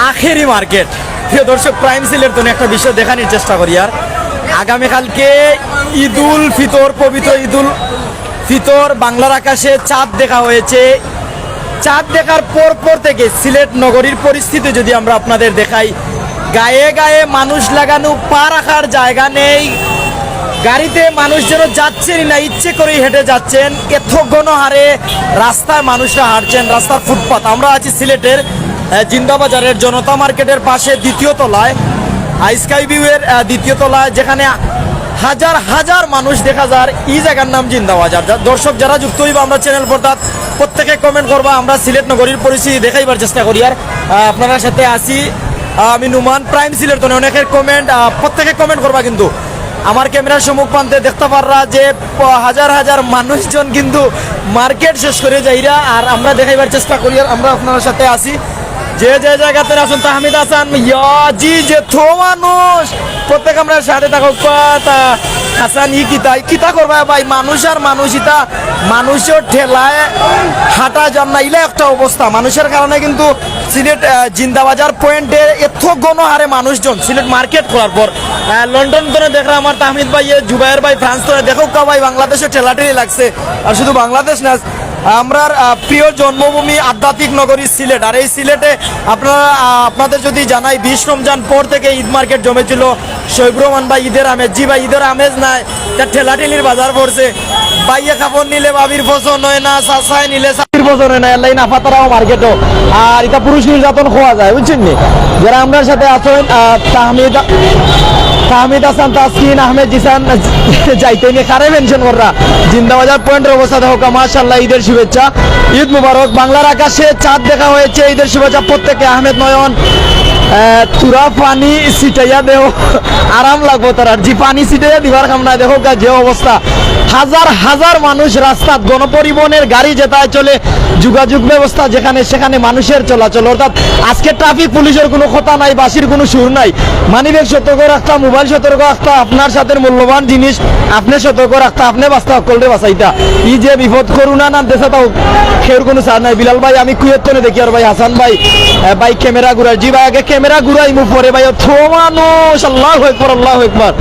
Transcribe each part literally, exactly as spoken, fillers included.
আখেরি মার্কেট। প্রিয় দর্শক, প্রাইম সিলেট তনে একটা বিষয় দেখানির চেষ্টা করি। আর আগামীকালকে ঈদুল ফিতর, পবিত্র ঈদুল ফিতর, বাংলার আকাশে চাঁদ দেখা হয়েছে। চাঁদ দেখার পর পর থেকে সিলেট নগরীর পরিস্থিতি যদি আমরা আপনাদের দেখাই, গায়ে গায়ে মানুষ লাগানো, পা রাখার জায়গা নেই। গাড়িতে মানুষ যেন যাচ্ছেনই না, ইচ্ছে করেই হেঁটে যাচ্ছেন। এত গণহারে রাস্তায় মানুষরা হাঁটছেন, রাস্তার ফুটপাত। আমরা আছি সিলেটের আহ, জিন্দাবাজারের জনতা মার্কেটের পাশে দ্বিতীয় তলায়, আহ, স্কাই ভিউ এর, আহ, দ্বিতীয় তলায়, যেখানে হাজার হাজার মানুষ দেখা যার। এই জায়গার নাম জিন্দাবাজার। যা-, দর্শক যারা যুক্ত হইবা আমরা চ্যানেল পর্দাত, প্রত্যেকে কমেন্ট করবা। আমরা সিলেট নগরীর পরিস্থিতি দেখাইবার চেষ্টা করি। আর, আহ, আপনারার সাথে আছি, আহ, আমি নুমান। প্রাইম সিলেট তনে অনেকের কমেন্ট, আহ, প্রত্যেকে কমেন্ট করবা কিন্তু। আমার ক্যামেরার সম্মুখ প্রান্তে দেখতে পাররা যে প-, হাজার হাজার মানুষজন কিন্তু মার্কেট শেষ করে যাইরা। আর আমরা দেখাইবার চেষ্টা করি, আর আমরা আপনারার সাথে আছি। যে যে জায়গাতে আছেন, তাহমিদ হাসান, ইয়া জি, যে তো মানুষ, প্রত্যেক আমরা সাথে থাকো। তা হাসান, ই কিতা, ই কিতা করবা ভাই? মানুষ আর মানুষ, ইতা মানুষের ঠেলায় হাঁটা যান না, ইলা একটা অবস্থা। মানুষের কারণে কিন্তু সিলেট, আহ, জিন্দাবাজার পয়েন্টে এত গণহারে মানুষজন সিলেট মার্কেট খোলার পর। আহ, লন্ডন তনে দেখরা আমার তাহমিদ ভাই, এ জুবায়ের ভাই, ফ্রান্স তনে দেখো কা ভাই, বাংলাদেশে ঠেলাঠেলি লাগছে। আর শুধু বাংলাদেশ না, আমরার, আহ, প্রিয় জন্মভূমি আধ্যাত্মিক নগরী সিলেট। আর এই সিলেটে আপনারা, আহ, আপনাদের যদি জানাই, বিশ রমজান পর থেকে ঈদ মার্কেট জমেছিল। শহীদ রহমান ভাই, ঈদের আমেজ, জি ভাই, ঈদের আমেজ নাই, তার ঠেলাঠেলির বাজার পড়ছে। ভাইয়ে কাপড় নিলে ভাবির পছন্দ হয় না, চাচায় নিলে চাচির পছন্দ হয় না, এর লাগি না ফাতারাও মার্কেটও। আর ইতা পুরুষ নির্যাতন খোয়া যায়, বুঝছেন নি? যারা আমরার সাথে আছেন, আহ, তাহমিদ, তাহমিদ হাসান, তাসকিন, আহমেদ জিসান, যাইতে নিয়ে কারে মেনশন কররা। জিন্দাবাজার পয়েন্টের অবস্থা দেখো, মাশাআল্লাহ, ঈদের শুভেচ্ছা, ঈদ মুবারক। বাংলার আকাশে চাঁদ দেখা হয়েছে, ঈদের শুভেচ্ছা প্রত্যেকে। আহমেদ নয়ন, আহ, তুরা পানি ছিটাইয়া দেও, আরাম লাগবো তার। আর জি, পানি ছিটাইয়া দিবার কাম নাই। দেখো গা, যে অবস্থা, হাজার হাজার মানুষ রাস্তাত, গণপরিবহনের গাড়ি যেতায় চলে, যোগাযোগ ব্যবস্থা যেখানে সেখানে মানুষের চলাচল। অর্থাৎ আজকে ট্রাফিক পুলিশের কোনো কথা নাই, বাঁশির কোনো সুর নাই। মানিব্যাগ সতর্ক রাখতা, মোবাইল সতর্ক রাখতা, আপনার সাথে মূল্যবান জিনিস আপনি সতর্ক রাখতা, আপনি বাঁচতা, হকলরে বাঁচাইতা। ই যে বিপদ, করোনা না দেশে তাও কেউর কোনো সার নাই। বিলাল ভাই, আমি কুয়েত তনে দেখি, আর ভাই হাসান ভাই, আহ, ভাই ক্যামেরা ঘুরার, জি ভাই, আগে ক্যামেরা ঘুরাইমু, পরে ভাই, অত মানুষ, আল্লাহু আকবার, আল্লাহু আকবার।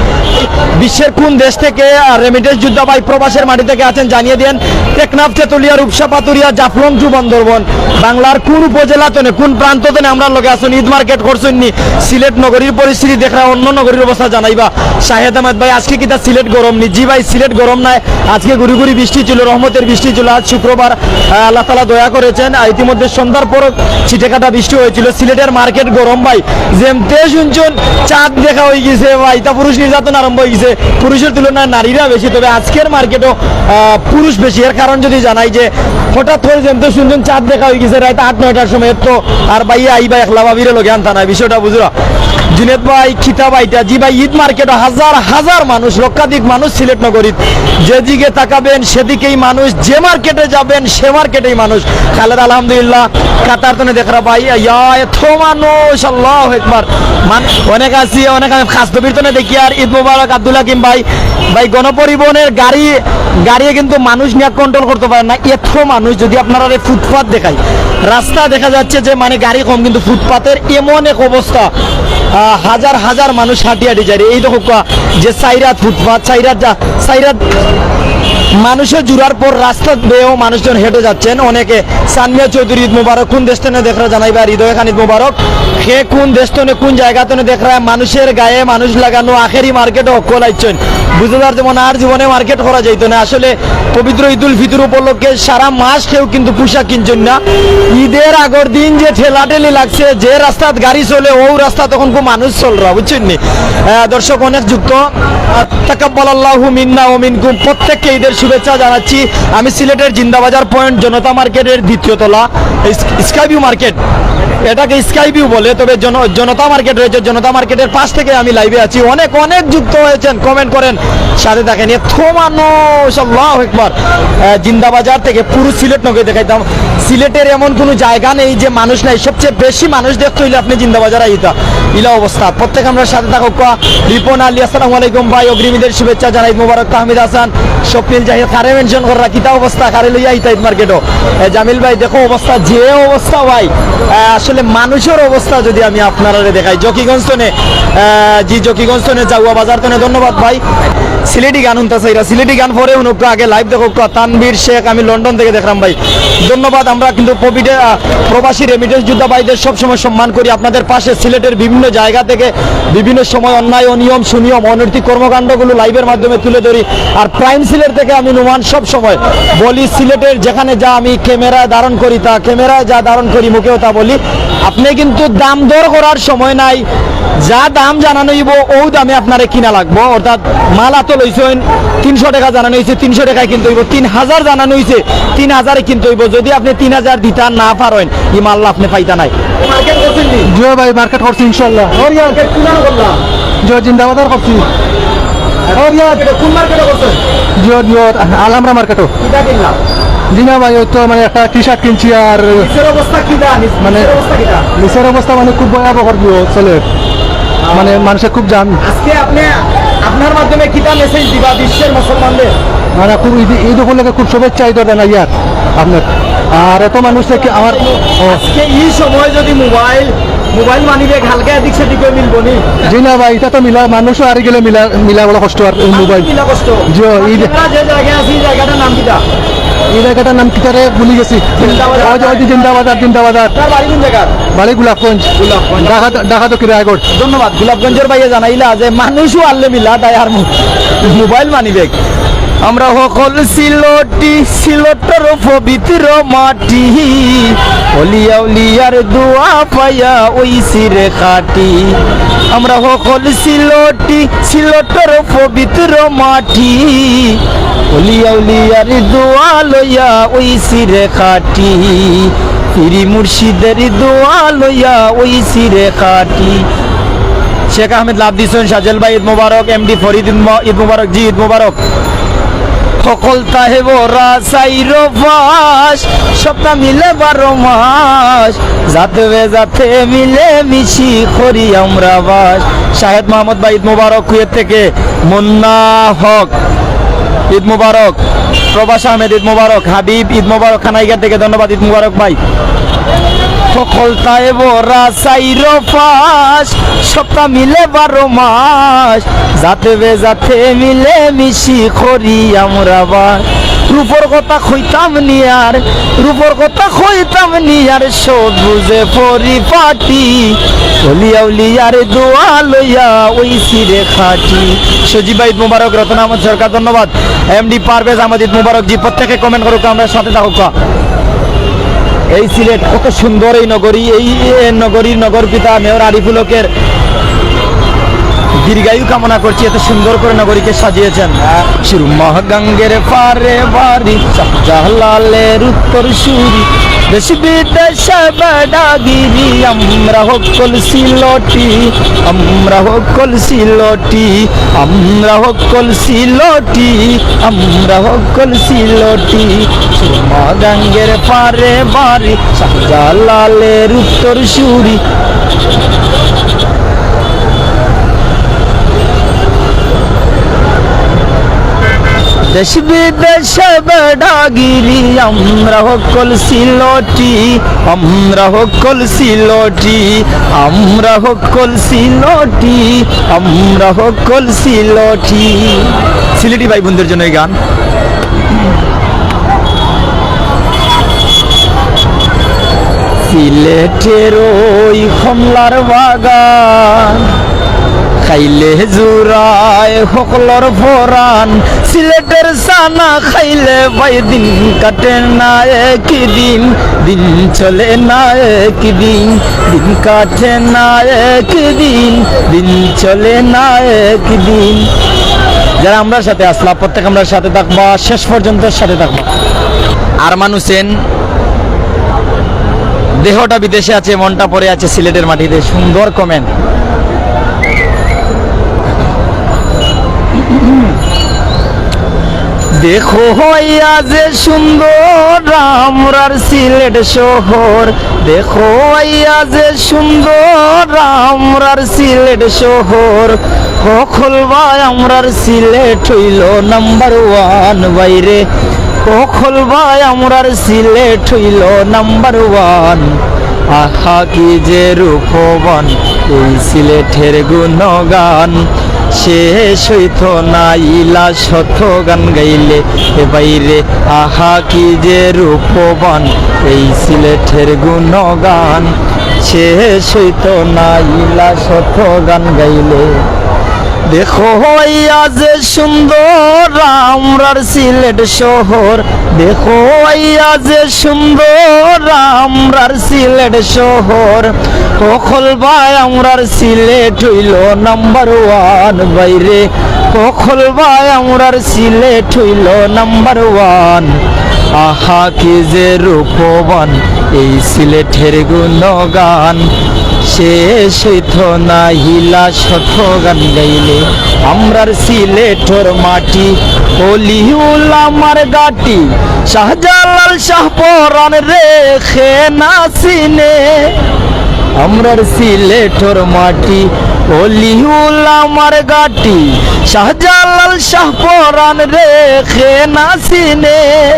বিশ্বের কোন দেশ থেকে, আহ, রেমিটেন্স যোদ্ধা ভাই প্রবাসের মাটি থেকে আছেন জানিয়ে দেন। টেকনাফ, তেতুলিয়া, রূপসা, পাথুরিয়া, জাফলং to বান্দরবন, বাংলার কোন উপজেলা তনে, কোন প্রান্ত তনে আমরার লগে আছেন, ঈদ মার্কেট করছেন নি, সিলেট নগরীর পরিস্থিতি দেখরা, অন্য নগরীর অবস্থা জানাইবা। শাহেদ আহমেদ ভাই, আজকে কিতা সিলেট গরম নি? জি ভাই, সিলেট গরম নাই, আজকে গুড়ি গুড়ি বৃষ্টি ছিল, রহমতের বৃষ্টি ছিল। আজ শুক্রবার, আহ, আল্লাহ তাআলা দয়া করেছেন। আহ, ইতিমধ্যে সন্ধ্যার পর ছিটেকাটা বৃষ্টি হয়েছিল। সিলেটের মার্কেট গরম ভাই, যেমতে শুনছেন চাঁদ দেখা হয়ে গেছে ভাই, তা পুরুষ নির্যাতন আরম্ভ হয়ে গেছে। পুরুষের তুলনায় নারীরা বেশি, তবে আজকের মার্কেটও, আহ, পুরুষ বেশি। এর কারণ যদি জানাই যে হঠাৎ করে যেমতে শুনছেন চাঁদ দেখা হয়ে গেছে রাত আট নয়টার সময়, তো আর ভাই আইবা একলা, ভাবিরে লগে আনতা না, বিষয়টা বুঝরা। জুনেদ ভাই, খিতা ভাইটা, জি ভাই, ঈদ মার্কেটও হাজার হাজার মানুষ, লক্ষাধিক মানুষ সিলেট নগরীত। যেদিকে তাকাবেন সেদিকেই মানুষ, যে মার্কেটে যাবেন সে মার্কেটেই মানুষ। খালেদ আলহামদুলিল্লাহ, কাতার তনে দেখরা ভাই, ইয়া, এত মানুষ, আল্লাহু আকবার। মান-, অনেক আছি, অনেক আমি খাস দবির তনে দেখি। আর ঈদ মোবারক আব্দুল হাকিম ভাই, ভাই গণপরিবহনের গাড়ি, গাড়িয়ে কিন্তু মানুষ নিয়ে কন্ট্রোল করতে পারে না, এত মানুষ। যদি আপনারা এই ফুটপাত দেখাই, রাস্তা দেখা যাচ্ছে যে মানে গাড়ি কম, কিন্তু ফুটপাতের এমন এক অবস্থা, আহ, হাজার হাজার মানুষ হাঁটি হাঁটি যায়। এই দেখো কা-, যে সাইরাত ফুটপাত, সাইরাত যা-, সাইরাত মানুষের জুড়ার পর রাস্তা বেয়েও মানুষজন হেঁটে যাচ্ছেন। অনেকে, সানমিয়া চৌধুরী, ঈদ মোবারক, কোন দেশ তনে দেখরা জানাইবা, হৃদয় খান, ঈদ মোবারক। হে কোন দেশ তনে, কোন জায়গা তনে দেখরা, মানুষের গায়ে মানুষ লাগানো, আখেরি মার্কেটও হকল আইচ্ছইন। বুঝা যার যেমন আর জীবনে মার্কেট করা যাইতো না। আসলে পবিত্র ঈদুল ফিতর উপলক্ষে সারা মাস কেউ কিন্তু পোশাক কিনছেন না। ঈদের আগর দিন যে ঠেলাঠেলি লাগছে, যে রাস্তাত গাড়ি চলে, ও রাস্তাত তখন খুব মানুষ চলরা, বুঝছেন নি? আহ, দর্শক অনেক যুক্ত। আহ, তাকাব্বালাল্লাহু মিন্না ওয়া মিনকুম। প্রত্যেককে ঈদের শুভেচ্ছা জানাচ্ছি। আমি সিলেটের জিন্দাবাজার পয়েন্ট, জনতা মার্কেটের দ্বিতীয় তলা, স্ক-, স্কাই ভিউ মার্কেট, এটাকে স্কাই ভিউ বলে, তবে জন-, জনতা মার্কেট রয়েছে, জনতা মার্কেটের পাশ থেকে আমি লাইভে আছি। অনেক অনেক যুক্ত হয়েছেন, কমেন্ট করেন, সাথে থাকেন। এত মানুষ, আল্লাহু আকবার। আহ, জিন্দাবাজার থেকে পুরো সিলেট নগরী দেখাইতাম। সিলেটের এমন কোনো জায়গা নেই যে মানুষ নাই, সবচেয়ে বেশি মানুষ দেখতে হইলে আপনি জিন্দাবাজার আইতা। ইলা অবস্থা। প্রত্যেক আমরা সাথে থাকো। রিপন আলী, আসসালামু আলাইকুম। ভাই, অগ্রিম ঈদের শুভেচ্ছা জানাই, ঈদ মোবারক। তাহমিদ হাসান, স্বপ্নিল জাহির, কারে মেনশন কররা, কিতা অবস্থা, কারে লইয়া আইতা ঈদ মার্কেটো? এ, জামিল ভাই, দেখো অবস্থা, যে অবস্থা ভাই, আহ, আসলে মানুষর অবস্থা যদি আমি আপনারারে দেখাই, জকিগঞ্জ তনে, আহ, জি, জকিগঞ্জ তনে, জাউয়া বাজার তনে, ধন্যবাদ ভাই। সিলেটি গান হুনতা চাইরা, সিলেটি গান পরে হুনুক্কা, আগে লাইভ দেখুক্কা। তানভীর শেখ, আমি লন্ডন থেকে দেখরাম ভাই, ধন্যবাদ। আমরা কিন্তু প্রবিডে-, আহ, প্রবাসী রেমিটেন্স যোদ্ধা ভাইদের সবসময় সম্মান করি। আপনাদের পাশে সিলেটের বিভিন্ন জায়গা থেকে বিভিন্ন সময় অন্যায়, অনিয়ম, সুনিয়ম, অনৈতিক কর্মকাণ্ডগুলো লাইভের মাধ্যমে তুলে ধরি। আর প্রাইম সিলেট থেকে আমি নোমান সব সময় বলি, সিলেটের যেখানে যা আমি ক্যামেরায় ধারণ করি, তা ক্যামেরায় যা ধারণ করি, মুখেও তা বলি। আপনি কিন্তু দাম দর করার সময় নাই, যা দাম জানানো অইবো, ও দামে আপনারে কিনা লাগবো। অর্থাৎ মাল আতো লইছইন, তিনশো টাকা জানানো অইছে, তিনশো টাকায় কিনতে অইবো। তিন হাজার জানানো অইছে, তিন হাজারে কিনতে অইবো। যদি আপনি তিন হাজার দিতা না পারইন, ই মাল আপনি পাইতা নাই। মার্কেট করছেন নি? জি ভাই, মার্কেট করছি ইনশাআল্লাহ। ওর ইয়ার মার্কেট কিনা করলা? জি, জিন্দাবাজার করছি। ওর ইয়ার এটা কোন মার্কেটে করছেন? জি, জি, আলহামরা মার্কেটও। কিতা কিনলা? জি না ভাই, ওই তো মানে একটা টি শার্ট কিনছি আর নিচের অবস্থা কিতা? নিচ-, মানে নিচের অবস্থা কিতা? নিচের অবস্থা মানে খুব ভয়াবহ চলে, মানে মানুষের খুব জাম। আজকে আপনি, আপনার মাধ্যমে কিতা মেসেজ দিবা বিশ্বের মুসলমানদের? মানে খুব ঈদ, ঈদ উপলক্ষে খুব শুভেচ্ছা ঈদ জানাই আর আপনার। আর এত মানুষ থেকে আমার, ও। আজকে এই সময় যদি মোবাইল, মোবাইল মানি ব্যাগ হালকা এদিক সেদিক করে মিলবো নি? জি না ভাই, এটা তো মিলা, মানুষও হারি গেলে মিলা, মিলা বড় কষ্ট আর এই মানুষ মোবাইল। মিলা কষ্ট। জি, আর এই যে আমরা যে জায়গায় আছি, এই জায়গাটার নাম কিতা? এই জায়গাটার নাম কিতা রে? ভুলি গেছি। জিন্দাবাজার। ওই যে, ওই যে জিন্দাবাজার, জিন্দাবাজার। আপনার বাড়ি কোন জায়গা? বাড়ি গোলাপগঞ্জ। গোলাপগঞ্জ। ঢাকা, ঢাকা দক্ষিণ রায়গড়। ধন্যবাদ। গোলাপগঞ্জর ভাইয়ে জানাইলা যে মানুষও আনলে মিলা, তাই আর মো-, মোবাইল মানি ব্যাগ। আমরা হকল সিলটি, সিলটর পবিত্র মাটি, অলিয়া উলিয়ার দোয়া পাইয়া অইছি রে খাটি। আমরা হকল সিলটি, সিলটর পবিত্র মাটি, অলিয়া উলিয়ার দোয়া লইয়া অইছি রে খাটি, পীর মুর্শিদের দোয়া লইয়া অইছি রে খাটি। শেখ আহমেদ লাভ দিছইন, সাজেল ভাই ঈদ মোবারক, এমডি ফরিদ ঈদ মো-, ঈদ মোবারক, জি ঈদ মোবারক। হকলতায় বরা চাইরো পাশ, সপ্তাহ মিলে বারো মাস, জাতে বেজাতে মিলে মিশি করি আমরা বাস। শাহেদ মাহমুদ ভাই ঈদ মোবারক কুয়েত থেকে, মুন্না হক ঈদ মোবারক, প্রবাস আহমেদ ঈদ মোবারক, হাবিব ঈদ মোবারক কানাইঘাট থেকে, ধন্যবাদ ঈদ মোবারক ভাই। হকলতায় বরা চাইরো পাশ, সপ্তাহ মিলে বারো মাস, জাতে বেজাতে মিলে মিশি করি আমরা বাস। রূপর কথা কইতাম নি আর, রূপর কথা কইতাম নি আর, সব বুঝে পরিপাটি, অলিয়া উলিয়ার দোয়া লইয়া অইছি রে খাটি। সজীব ভাই ঈদ মোবারক, রতন আহমদ সরকার ধন্যবাদ, এমডি পারভেজ আহমদ ঈদ মোবারক জি, প্রত্যেকে কমেন্ট করুক, আমরা সাথে থাকুক। এই সিলেট কত সুন্দর এই নগরী, এই, এই নগরীর নগরপিতা মেয়র আরিফুল হকের দীর্ঘায়ু কামনা করছি, এত সুন্দর করে নগরীকে সাজিয়েছেন। সুরমা গঙ্গের পারে বাড়ি, শাহজালালের উত্তর সুরি, দেশ বিদেশে বেড়াগিরি, আমরা হকল সিলটি, আমরা হকল সিলটি, আমরা হকল সিলটি, আমরা হকল সিলটি। সুরমা গঙ্গের পারে বাড়ি, শাহজালালের উত্তর সুরি। দেশ বিদেশে বেড়াগিরি, আমরা হকল সিলটি, আমরা হকল সিলটি, আমরা হকল সিলটি, আমরা হকল সিলটি। সিলেটি ভাই বোনদের জন্য এই গান। সিলেটের ওই কমলার বাগান, খাইলে জুড়ায় হকলর ফরান। সিলেটের সানা খাইলে ভাই দিন কাটে না একদিন, দিন চলে না একদিন, দিন কাটে না একদিন, দিন চলে না একদিন। যারা আমরার সাথে আসলা, প্রত্যেক আমরার সাথে থাকবা, শেষ পর্যন্ত সাথে থাকবা। আরমান হোসেন, দেহটা বিদেশে আছে, মনটা পড়ে আছে সিলেটের মাটিতে। সুন্দর কমেন্ট। দেখো আইয়া যে সুন্দর আমরার সিলেট শহর, দেখো আইয়া যে সুন্দর আমরার সিলেট শহর। হকল ভাই, আমরার সিলেট অইলো নাম্বার ওয়ান ভাইরে, হকল ভাই, আমরার সিলেট অইলো নাম্বার ওয়ান। আহা কি যে রূপবান এই সিলেটের গুণগান, শেষ অইতো না ইলা শত গান গাইলে। এ ভাইরে, আহা কি যে রূপবান এই সিলেটের গুণগান, শেষ অইতো না ইলা শত গান গাইলে। দেখো আইয়া যে সুন্দর আমরার সিলেট শহর, দেখো আইয়া যে সুন্দর আমরার সিলেট শহর। হকল ভাই, আমরার সিলেট অইলো নাম্বার ওয়ান ভাইরে, হকল ভাই, আমরার সিলেট অইলো নাম্বার ওয়ান। আহা কি যে রূপবান এই সিলেটের গুণগান, শেষ অইতো না ইলা শত গান গাইলে। আমরার সিলেটর মাটি অলি উলামার ঘাটি, শাহজালাল শাহপরান রে খে না চিনে। আমরার সিলেটর মাটি অলি উলামার ঘাটি, শাহজালাল শাহপরান রে খে না চিনে।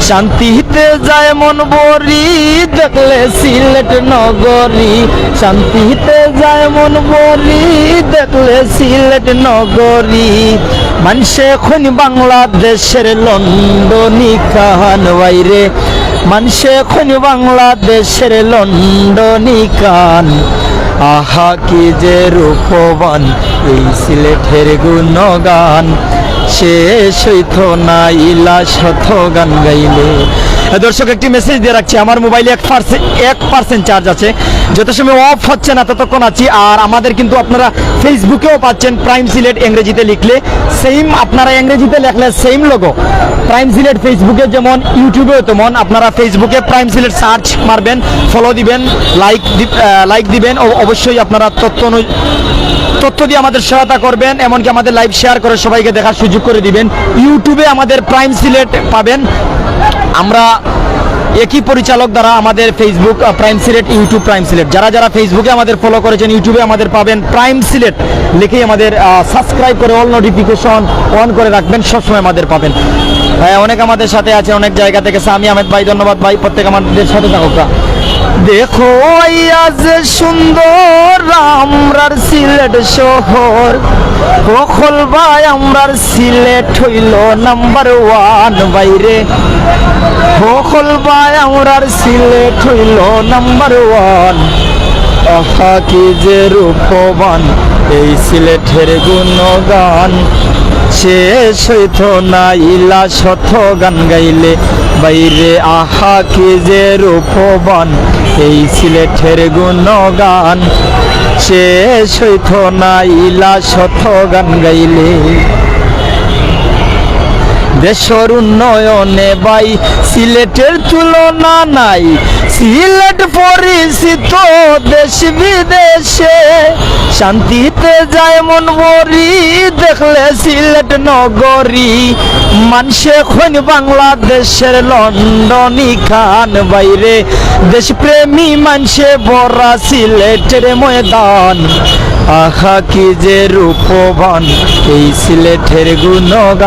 শান্তিতে যায় মন ভরি দেখলে সিলেট নগরী, শান্তিতে যায় মন ভরি দেখলে সিলেট নগরী। মানষে কইন বাংলাদেশের লন্ডনী খান ভাইরে, মানষে কইন বাংলাদেশের লন্ডনী খান। আহা কি যে রূপবান এই সিলেটের গুণগান, শেষ অইতো না ইলা শত গান গাইলে। দর্শক, একটি মেসেজ দিয়ে রাখছি, আমার মোবাইলে এক পার্সেন্ট এক পার্সেন্ট চার্জ আছে, যত সময় অফ হচ্ছে না ততক্ষণ আছি। আর আমাদের কিন্তু, আপনারা ফেসবুকেও পাচ্ছেন প্রাইম সিলেট ইংরেজিতে লিখলে, সেম, আপনারা ইংরেজিতে লেখলে সেম লোগো প্রাইম সিলেট ফেসবুকে, যেমন ইউটিউবেও তেমন। আপনারা ফেসবুকে প্রাইম সিলেট সার্চ মারবেন, ফলো দিবেন, লাইক লাইক দিবেন। ও অবশ্যই আপনারা তথ্য অনু- তথ্য দিয়ে আমাদের সহায়তা করবেন, এমনকি আমাদের লাইভ শেয়ার করে সবাইকে দেখার সুযোগ করে দিবেন। ইউটিউবে আমাদের প্রাইম সিলেট পাবেন। আমরা একই পরিচালক দ্বারা আমাদের ফেসবুক, আহ, প্রাইম সিলেট, ইউটিউব প্রাইম সিলেট। যারা যারা ফেসবুকে আমাদের ফলো করেছেন, ইউটিউবে আমাদের পাবেন প্রাইম সিলেট লিখেই আমাদের, আহ, সাবস্ক্রাইব করে অল নোটিফিকেশন অন করে রাখবেন, সবসময় আমাদের পাবেন। হ্যাঁ, অনেক আমাদের সাথে আছে অনেক জায়গা থেকে। সামি আহমেদ ভাই, ধন্যবাদ ভাই, প্রত্যেক আমাদের সাথে থাকুক। দেখো আইয়া যে সুন্দর আমরার সিলেট শহর, হকল ভাই, আমরার সিলেট অইলো নাম্বার ওয়ান ভাইরে, হকল ভাই, আমরার সিলেট অইলো নাম্বার ওয়ান। আহা কি যে রূপবান এই সিলেটের গুণগান, শেষ অইতো না ইলা শত গান গাইলে। ভাইরে, আহা কি যে রূপবান এই সিলেটের গুণগান, শেষ অইতো না ইলা শত গান গাইলে। দেশর উন্নয়নে ভাই সিলেটের তুলনা নাই, সিলেট পরিচিত দেশ বিদেশে। শান্তিতে যায় মন ভরি দেখলে সিলেট নগরী। মানষে কইন বাংলাদেশের লন্ডনী খান ভাইরে, দেশপ্রেমী মানষে ভরা সিলেটের ময়দান। আহা কি যে রূপবান এই সিলেটের গুণগান।